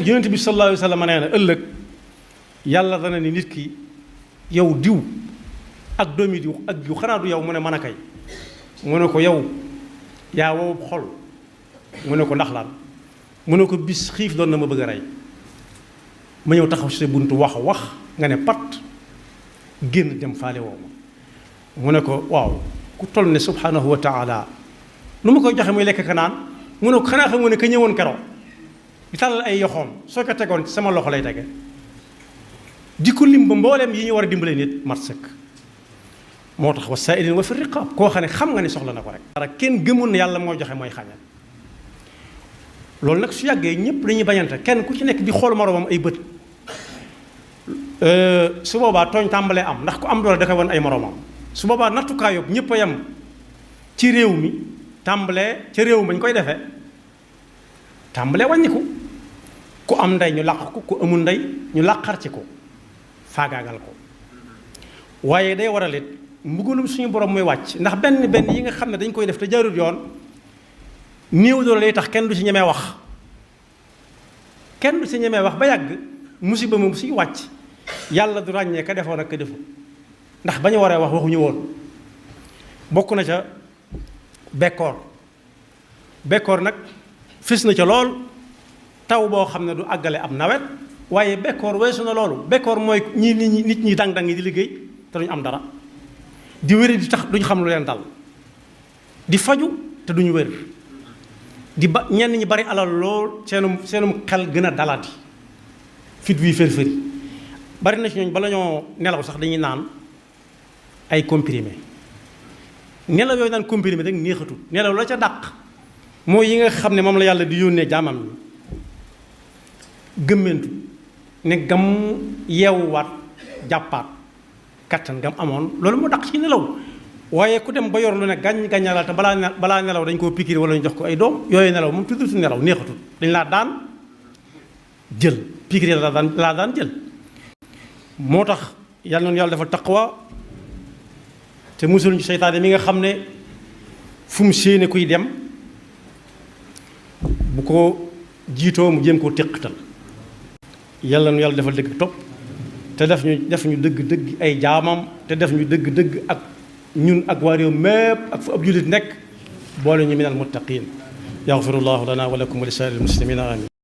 yonent bi sallallahu alayhi wa sallam nee na ëllëg yàlla dana ni nit ki yow diw ak doomi diw ak diw xanaa du yow mu ne mën a kay mu ne ko yow yaa wow xol mu ne ko ndax lan mu ne ko bis xiif doon na ma bëgg a rey ma ñëw taxaw ci sa buntu wax nga ne pat génn dem faale woo ma mu ne ko waaw ku toll ne subhanahu wa taala nu ma koy joxe muy lekk ka naan mu ne ko xanaa xam nga ne ka ñëwoon keroog di tàllal ay yoxoom soo ko tegoon ci sama loxo lay tege di ko lim ba mbooleem yi ñu war a dimbale nit mat sëkk moo tax wa saa'ilin wa fi riqaab koo xam nga ne soxla na ko rek dara kenn gëmul ne yàlla mooy joxe mooy xañal loolu nag su yàggee ñëpp dañuy bañante kenn ku ci nekk di xool moroomam ay bët su boobaa tooñ tàmbalee am ndax ku am doole da koy wan ay moroomam su boobaa nattukaay yóbbu ñëpp a yem ci réew mi tàmbalee ca réew mañ koy defee tàmbalee wàññiku ku am ndey ñu làq ko ku amul ndey ñu làqar ci ko faagaagal ko waaye day waral it mbugalum suñu borom muy wàcc ndax benn yi nga xam ne dañ koy def te jaarul yoon néew doole lay tax kenn du ci ñemee wax ba yàgg musiba moom suy wàcc yàlla du ràññee ka defoon ak ka defu ndax ba ñu waree wax waxuñu woon bokk na ca bekkoor nag fis na ca lool taw boo xam ne du àggale ab nawet waaye bekkoor weesu na loolu bekkoor mooy nit ñi dang-dang yi di liggéey te duñu am dara di wéri di tax duñu xam lu leen dal di faju te duñu wér di ba ñenn ñi bari alal lool seenum xel gën a dalati fit wi fër-fëri bari na ci ñooñ bala ñoo nelaw sax dañuy naan ay comprimé nelaw yooyu naan comprimé rek neexatul nelaw la ca dàq mooy yi nga xam ne moom la yàlla di yónnee jaamam ñi gëmmentu ne gam yeewuwaat jàppaat kattan gam amoon loolu moo dàq ci nelaw waaye ku dem ba yor lu ne gàññalal te balaa nelaw dañ koo pikiir wala ñu jox ko ay doom yooyu nelaw moom tuddutu nelaw neexatul dañ laa daan jël pikiir laa daan jël moo tax yàlla noonu yàlla dafa taqwa te musul ñu seytaane mi nga xam ne fu mu séene kuy dem bu ko jiitoo mu jéem koo téqatal yàlla nu yàlla defal dëgg topp te def ñu dëgg ay jaamam te def ñu dëgg ak ñun ak waa réew mépp ak fu ab jullit nekk boole ñu minal muttaqin yaxfirullahu lana wa lakum wa li saa'iril muslimina amin